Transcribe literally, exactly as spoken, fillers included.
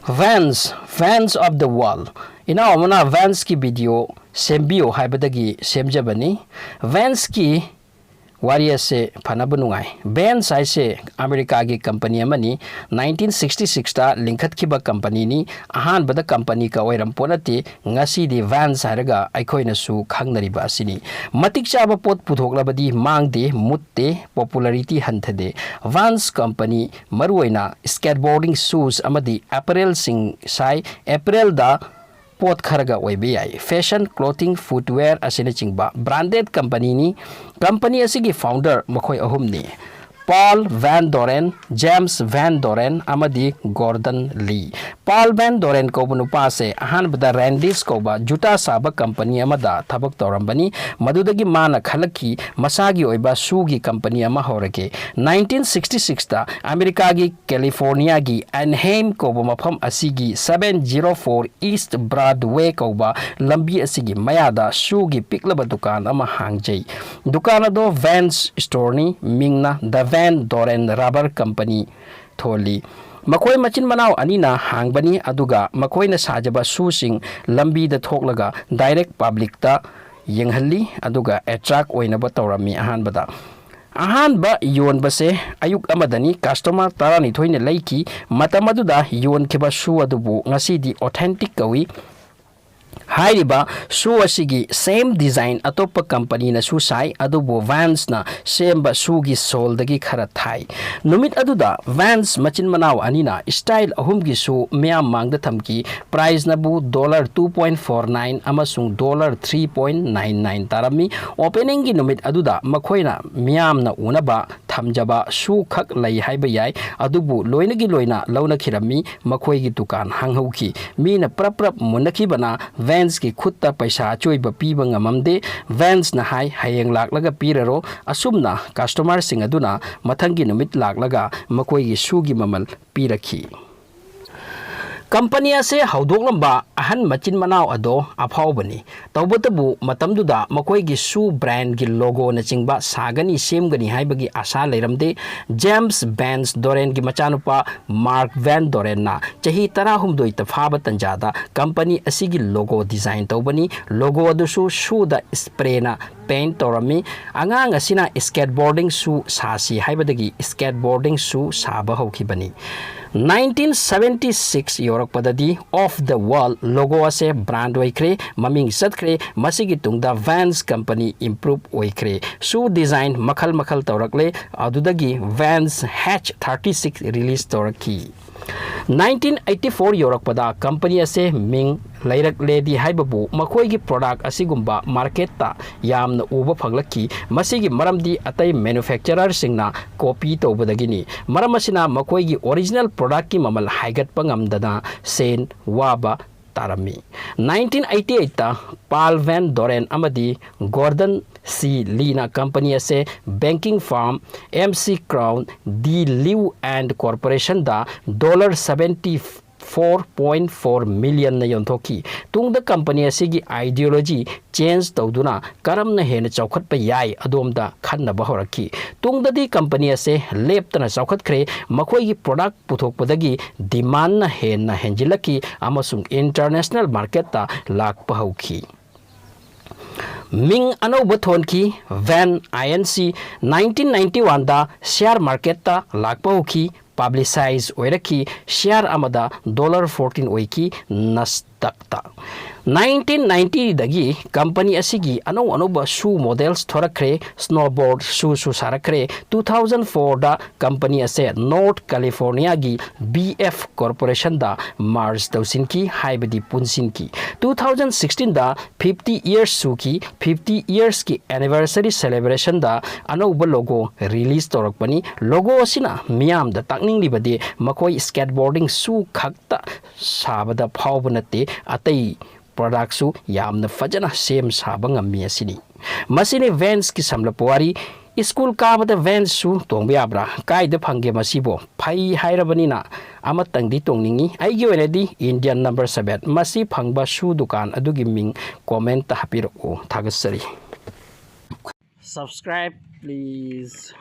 Vans, Vans of the World꯫ ꯏꯅꯥꯎ ꯑꯃꯅ Vansꯀꯤ video ꯁꯦꯝꯕꯤꯌꯨ ꯍꯥꯏꯕꯗꯒꯤ ꯁꯦꯝꯖꯕꯅꯤ꯫ Vansꯀꯤ ꯋꯥꯔꯤ ꯑꯁꯦ ꯐꯅꯕ ꯅꯨꯡꯉꯥꯏ꯫ Vans ꯍꯥꯏꯁꯦ ꯑꯃꯦꯔꯤꯀꯥꯒꯤ company ꯑꯃꯅꯤ꯫ Nineteen sixty sixꯇ ꯂꯤꯡꯈꯠꯈꯤꯕ companyꯅꯤ꯫ ꯑꯍꯥꯟꯕꯗ companyꯒ ꯑꯣꯏꯔꯝꯄꯣꯠ ꯅꯠꯇꯦ꯫ ꯉꯁꯤꯗꯤ Vans ꯍꯥꯏꯔꯒ ꯑꯩꯈꯣꯏꯅꯁꯨ ꯈꯪꯅꯔꯤꯕ ꯑꯁꯤꯅꯤ꯫ ꯃꯇꯤꯛ ꯆꯥꯕ ꯄꯣꯠ ꯄꯨꯊꯣꯛꯂꯕꯗꯤ ꯃꯥꯡꯗꯦ, ꯃꯨꯠꯇꯦ, popularity ꯍꯟꯊꯗꯦ꯫ Vans company ꯃꯔꯨꯑꯣꯏꯅ skateboarding shoes ꯑꯃꯗꯤ apparelꯁꯤꯡ ꯁꯥꯏ꯫ Apparelꯗ ꯄꯣꯠ ꯈꯔꯒ ꯑꯣꯏꯕ ꯌꯥꯏ꯫ Fashion, clothing, footwear ꯑꯁꯤꯅꯆꯤꯡꯕ branded companyꯅꯤ꯫ Company ꯑꯁꯤꯒꯤ founder ꯃꯈꯣꯏ ꯑꯍꯨꯝꯅꯤ: Paul Van Doren, James Van Doren ꯑꯃꯗꯤ Gordon Lee꯫ Paul Van Doren ꯀꯧꯕ ꯅꯨꯄꯥ ꯑꯁꯦ ꯑꯍꯥꯟꯕꯗ Randisch ꯀꯧꯕ ꯖꯨꯇꯥ ꯁꯥꯕ company ꯑꯃꯗ ꯊꯕꯛ ꯇꯧꯔꯝꯕꯅꯤ꯫ ꯃꯗꯨꯗꯒꯤ ꯃꯥꯅ ꯈꯜꯂꯛꯈꯤ, ꯃꯁꯥꯒꯤ ꯑꯣꯏꯕ shoeꯒꯤ company ꯑꯃ ꯍꯧꯔꯒꯦ꯫ Nineteen sixty sixꯇ ꯑꯃꯦꯔꯤꯀꯥꯒꯤ Californiaꯒꯤ Anaheim ꯀꯧꯕ ꯃꯐꯝ ꯑꯁꯤꯒꯤ seven zero four East Broadway ꯀꯧꯕ ꯂꯝꯕꯤ ꯑꯁꯤꯒꯤ ꯃꯌꯥꯗ shoeꯒꯤ ꯄꯤꯛꯂꯕ ꯗꯨꯀꯥꯟ ꯑꯃ ꯍꯥꯡꯖꯩ꯫ ꯗꯨꯀꯥꯟ ꯑꯗꯣ Vans Storeꯅꯤ, ꯃꯤꯡꯅ The Van Doren Rubber Company ꯊꯣꯜꯂꯤ꯫ ꯃꯈꯣꯏ ꯃꯆꯤꯟ ꯃꯅꯥꯎ ꯑꯅꯤꯅ ꯍꯥꯡꯕꯅꯤ, ꯑꯗꯨꯒ ꯃꯈꯣꯏꯅ ꯁꯥꯖꯕ shoeꯁꯤꯡ ꯂꯝꯕꯤꯗ ꯊꯣꯛꯂꯒ direct publicꯇ ꯌꯦꯡꯍꯜꯂꯤ, ꯑꯗꯨꯒ attract ꯑꯣꯏꯅꯕ ꯇꯧꯔꯝꯃꯤ꯫ ꯑꯍꯥꯟꯕꯗ, ꯑꯍꯥꯟꯕ ꯌꯣꯟꯕꯁꯦ ꯑꯌꯨꯛ ꯑꯃꯗꯅꯤ꯫ Customer ꯇꯔꯥꯅꯤꯊꯣꯏꯅ ꯂꯩꯈꯤ꯫ ꯃꯇꯝ ꯑꯗꯨꯗ ꯌꯣꯟꯈꯤꯕ shoe ꯑꯗꯨꯕꯨ ꯉꯁꯤꯗꯤ authentic ꯀꯧꯏ꯫ ꯍꯥꯏꯔꯤꯕ shoe ꯑꯁꯤꯒꯤ same design ꯑꯇꯣꯞꯄ companyꯅꯁꯨ ꯁꯥꯏ, ꯑꯗꯨꯕꯨ Vansꯅ ꯁꯦꯝꯕ shoeꯒꯤ soleꯗꯒꯤ ꯈꯔ ꯊꯥꯏ꯫ ꯅꯨꯃꯤꯠ ꯑꯗꯨꯗ Vans ꯃꯆꯤꯟ ꯃꯅꯥꯎ ꯑꯅꯤꯅ style ꯑꯍꯨꯝꯒꯤ shoe ꯃꯤꯌꯥꯝ ꯃꯥꯡꯗ ꯊꯝꯈꯤ꯫ Priceꯅꯕꯨ dollar two point four nine ꯑꯃꯁꯨꯡ dollar three point nine nine ꯇꯥꯔꯝꯃꯤ꯫ Openingꯒꯤ ꯅꯨꯃꯤꯠ ꯑꯗꯨꯗ ꯃꯈꯣꯏꯅ ꯃꯤꯌꯥꯝꯅ ꯎꯅꯕ ꯊꯝꯖꯕ shoe ꯈꯛ ꯂꯩ ꯍꯥꯏꯕ ꯌꯥꯏ, ꯑꯗꯨꯕꯨ ꯂꯣꯏꯅꯒꯤ ꯂꯣꯏꯅ ꯂꯧꯅꯈꯤꯔꯝꯃꯤ꯫ ꯃꯈꯣꯏꯒꯤ ꯗꯨꯀꯥꯟ ꯍꯥꯡꯍꯧꯈꯤ꯫ ꯃꯤꯅ ꯄ꯭ꯔꯞ ꯄ꯭ꯔꯞ ꯃꯨꯟꯅꯈꯤꯕꯅ Vansꯀꯤ ꯈꯨꯠꯇ ꯄꯩꯁꯥ ꯑꯆꯣꯏꯕ ꯄꯤꯕ ꯉꯝꯃꯝꯗꯦ꯫ Vansꯅ ꯍꯥꯏ, "ꯍꯌꯦꯡ ꯂꯥꯛꯂꯒ ꯄꯤꯔꯔꯣ"꯫ ꯑꯁꯨꯝꯅ customerꯁꯤꯡ ꯑꯗꯨꯅ ꯃꯊꯪꯒꯤ ꯅꯨꯃꯤꯠ ꯂꯥꯛꯂꯒ ꯃꯈꯣꯏꯒꯤ shoeꯒꯤ ꯃꯃꯜ ꯄꯤꯔꯛꯈꯤ꯫ ꯀꯝꯄꯅꯤ ꯑꯁꯦ ꯍꯧꯗꯣꯛꯂꯝꯕ ꯑꯍꯟ ꯃꯆꯤꯟ ꯃꯅꯥꯎ ꯑꯗꯣ ꯑꯐꯥꯎꯕꯅꯤ꯫ ꯇꯧꯕꯇꯕꯨ ꯃꯇꯝꯗꯨꯗ ꯃꯈꯣꯏꯒꯤ ꯁꯨ ꯕ꯭ꯔꯥꯟꯒꯤ ꯂꯣꯒꯣꯅꯆꯤꯡꯕ ꯁꯥꯒꯅꯤ, ꯁꯦꯝꯒꯅꯤ ꯍꯥꯏꯕꯒꯤ ꯑꯥꯁꯥ ꯂꯩꯔꯝꯗꯦ꯫ ꯖꯦꯝꯁ ꯕꯦꯟꯁ ꯗꯣꯔꯦꯟꯒꯤ ꯃꯆꯥꯅꯨꯄꯥ ꯃꯥꯔꯛ ꯚꯦꯟ ꯗꯣꯔꯦꯟꯅ ꯆꯍꯤ ꯇꯔꯥꯍꯨꯝꯗꯣꯏꯇ ꯐꯥꯕ ꯇꯟꯖꯥꯗ ꯀꯝꯄꯅꯤ ꯑꯁꯤꯒꯤ ꯂꯣꯒꯣ ꯗꯤꯖꯥꯏꯟ ꯇꯧꯕꯅꯤ꯫ ꯂꯣꯒꯣ ꯑꯗꯨꯁꯨ ꯁꯨꯗ ꯁ꯭ꯄ꯭ꯔꯦꯅ ꯄꯦꯟꯠ ꯇꯧꯔꯝꯃꯤ꯫ ꯑꯉꯥꯡ ꯑꯁꯤꯅ ꯁ꯭ꯀꯦꯠꯕꯣꯔꯗꯤꯡ ꯁꯨ ꯁꯥꯁꯤ ꯍꯥꯏꯕꯗꯒꯤ ꯁ꯭ꯀꯦꯠꯕꯣꯔꯗꯤꯡ ꯁꯨ ꯁꯥꯕ ꯍꯧꯈꯤꯕꯅꯤ꯫ ꯅꯥꯏꯟꯇꯤꯟ ꯁꯚꯦꯟꯇꯤ ꯁꯤꯛꯁ ꯌꯧꯔꯛꯄꯗꯗꯤ ꯑꯣꯐ ꯗ ꯋꯥꯜ ꯂꯣꯒꯣ ꯑꯁꯦ ꯕ꯭ꯔꯥꯟꯗ ꯑꯣꯏꯈ꯭ꯔꯦ, ꯃꯃꯤꯡ ꯆꯠꯈ꯭ꯔꯦ꯫ ꯃꯁꯤꯒꯤ ꯇꯨꯡꯗ ꯚꯦꯟꯁ ꯀꯝꯄꯅꯤ ꯏꯝꯄ꯭ꯔꯨꯞ ꯑꯣꯏꯈ꯭ꯔꯦ꯫ ꯁꯨ ꯗꯤꯖꯥꯏꯟ ꯃꯈꯜ ꯃꯈꯜ ꯇꯧꯔꯛꯂꯦ꯫ ꯑꯗꯨꯗꯒꯤ ꯚꯦꯟꯁ ꯍꯦꯆ ꯊꯥꯔꯇꯤ ꯁꯤꯛꯁ ꯔꯤꯂꯤꯖ ꯇꯧꯔꯛꯈꯤ꯫ ꯅꯥꯏꯟꯇꯤꯟ ꯑꯩꯠꯇꯤ ꯐꯣꯔ ꯌꯧꯔꯛꯄꯗ ꯀꯝꯄꯅꯤ ꯑꯁꯦ ꯃꯤꯡ ꯂꯩꯔꯛꯂꯦꯗꯤ ꯍꯥꯏꯕꯕꯨ ꯃꯈꯣꯏꯒꯤ ꯄ꯭ꯔꯣꯗꯛ ꯑꯁꯤꯒꯨꯝꯕ ꯃꯥꯔꯀꯦꯠꯇ ꯌꯥꯝꯅ ꯎꯕ ꯐꯪꯂꯛꯈꯤ꯫ ꯃꯁꯤꯒꯤ ꯃꯔꯝꯗꯤ ꯑꯇꯩ ꯃꯦꯅꯨꯐꯦꯛꯆꯔꯔꯁꯤꯡꯅ ꯀꯣꯄꯤ ꯇꯧꯕꯗꯒꯤꯅꯤ꯫ ꯃꯔꯝ ꯑꯁꯤꯅ ꯃꯈꯣꯏꯒꯤ ꯑꯣꯔꯤꯖꯤꯅꯦꯜ ꯄ꯭ꯔꯣꯗꯛꯀꯤ ꯃꯃꯜ ꯍꯥꯏꯒꯠꯄ ꯉꯝꯗꯅ ꯁꯦꯟ ꯋꯥꯕ ꯇꯥꯔꯝꯃꯤ꯫ ꯅꯥꯏꯟꯇꯤꯟ ꯑꯩꯠꯇꯤ ꯑꯩꯠꯇ ꯄꯥꯜ ꯚꯦꯟ ꯗꯣꯔꯦꯟ ꯑꯃꯗꯤ ꯒꯣꯔꯗꯟ ꯁꯤ ꯂꯤꯅ ꯀꯝꯄꯅꯤ ꯑꯁꯦ banking firm McCown De and ꯀꯣꯔꯄꯣꯔꯦꯁꯟꯗ dollar seventy four point four ꯃꯤꯂꯤꯌꯟꯅ ꯌꯣꯟꯊꯣꯛꯈꯤ꯫ ꯇꯨꯡꯗ ꯀꯝꯄꯅꯤ ꯑꯁꯤꯒꯤ ꯑꯥꯏꯗꯤꯌꯣꯂꯣꯖꯤ ꯆꯦꯟꯖ ꯇꯧꯗꯨꯅ ꯀꯔꯝꯅ ꯍꯦꯟꯅ ꯆꯥꯎꯈꯠꯄ ꯌꯥꯏ ꯑꯗꯣꯝꯗ ꯈꯟꯅꯕ ꯍꯧꯔꯛꯈꯤ꯫ ꯇꯨꯡꯗꯗꯤ ꯀꯝꯄꯅꯤ ꯑꯁꯦ ꯂꯦꯞꯇꯅ ꯆꯥꯎꯈꯠꯈ꯭ꯔꯦ꯫ ꯃꯈꯣꯏꯒꯤ ꯄ꯭ꯔꯣꯗꯛ ꯄꯨꯊꯣꯛꯄꯗꯒꯤ ꯗꯤꯃꯥꯟꯅ ꯍꯦꯟꯅ ꯍꯦꯟꯖꯤꯜꯂꯛꯈꯤ ꯑꯃꯁꯨꯡ ꯏꯟꯇꯔꯅꯦꯁꯅꯦꯜ ꯃꯥꯔꯀꯦꯠꯇ ꯂꯥꯛꯄ ꯍꯧꯈꯤ꯫ ꯃꯤꯡ ꯑꯅꯧꯕ ꯊꯣꯟꯈꯤ꯫ ꯚꯦꯟ ꯑꯥꯏ ꯑꯦꯟ ꯁꯤ ꯅꯥꯏꯟꯇꯤꯟ ꯅꯥꯏꯟꯇꯤ ꯋꯥꯟꯗ ꯁꯤꯌꯥꯔ ꯃꯥꯔꯀꯦꯠꯇ ꯂꯥꯛꯄ ꯍꯧꯈꯤ꯫ ꯄꯕ꯭ꯂꯤꯁꯥꯏꯖ ꯑꯣꯏꯔꯛꯈꯤ꯫ ꯁꯤꯌꯥꯔ ꯑꯃꯗ ꯗꯣꯂꯔ ꯐꯣꯔꯇꯤꯟ ꯑꯣꯏꯈꯤ ꯅꯁꯗꯛꯇ꯫ ꯅꯥꯏꯟꯇꯤꯟ ꯅꯥꯏꯟꯇꯤꯗꯒꯤ ꯀꯝꯄꯅꯤ ꯑꯁꯤꯒꯤ ꯑꯅꯧ ꯑꯅꯧꯕ ꯁꯨ ꯃꯣꯗꯦꯜꯁ ꯊꯣꯔꯛꯈ꯭ꯔꯦ꯫ ꯁ꯭ꯅꯣꯕꯣꯔꯗ ꯁꯨꯁꯨ ꯁꯥꯔꯛꯈ꯭ꯔꯦ꯫ ꯇꯨ ꯊꯥꯎꯖꯟ ꯐꯣꯔꯗ ꯀꯝꯄꯅꯤ ꯑꯁꯦ ꯅꯣꯔꯠ ꯀꯦꯂꯤꯐꯣꯔꯅꯤꯌꯥꯒꯤ ꯕꯤ ꯑꯦꯐ ꯀꯣꯔꯄꯣꯔꯦꯁꯟꯗ ꯃꯥꯔꯖ ꯇꯧꯁꯤꯟꯈꯤ, ꯍꯥꯏꯕꯗꯤ ꯄꯨꯟꯁꯤꯟꯈꯤ꯫ ꯇꯨ ꯊꯥꯎꯖꯟ ꯁꯤꯛꯁꯇꯤꯟꯗ ꯐꯤꯐꯇꯤ ꯏꯌꯔꯁ ꯁꯨꯈꯤ꯫ ꯐꯤꯐꯇꯤ ꯏꯌꯔꯁꯀꯤ ꯑꯦꯅꯤꯚꯔꯁꯔꯤ ꯁꯦꯂꯦꯕ꯭ꯔꯦꯁꯟꯗ ꯑꯅꯧꯕ ꯂꯣꯒꯣ ꯔꯤꯂꯤꯖ ꯇꯧꯔꯛꯄꯅꯤ꯫ ꯂꯣꯒꯣ ꯑꯁꯤꯅ ꯃꯤꯌꯥꯝꯗ ꯇꯥꯛꯅꯤꯡꯂꯤꯕꯗꯤ ꯃꯈꯣꯏ ꯁ꯭ꯀꯦꯠꯕꯣꯔꯗꯤꯡ ꯁꯨ ꯈꯛꯇ ꯁꯥꯕꯗ ꯐꯥꯎꯕ ꯅꯠꯇꯦ, ꯑꯇꯩ ꯄ꯭ꯔꯗꯛꯁꯨ ꯌꯥꯝꯅ ꯐꯖꯅ ꯁꯦꯝ ꯁꯥꯕ ꯉꯝꯃꯤ ꯑꯁꯤꯅꯤ꯫ ꯃꯁꯤꯅꯤ ꯚꯦꯟꯁꯀꯤ ꯁꯝꯂꯞꯄ ꯋꯥꯔꯤ꯫ ꯁ꯭ꯀꯨꯜ ꯀꯥꯕꯗ Vans shoe ꯇꯣꯡꯕ ꯌꯥꯕ꯭ꯔꯥ? ꯀꯥꯏꯗ ꯐꯪꯒꯦ ꯃꯁꯤꯕꯣ? ꯐꯩ ꯍꯥꯏꯔꯕꯅꯤꯅ ꯑꯃꯇꯪꯗꯤ ꯇꯣꯡꯅꯤꯡꯉꯤ꯫ ꯑꯩꯒꯤ ꯑꯣꯏꯅꯗꯤ Indian number seven꯫ ꯃꯁꯤ ꯐꯪꯕ shoe ꯗꯨꯀꯥꯟ ꯑꯗꯨꯒꯤ ꯃꯤꯡ comment ꯇ ꯍꯥꯞꯄꯤꯔꯛꯎ꯫ ꯊꯥꯒꯠꯆꯔꯤ꯫ Subscribe please.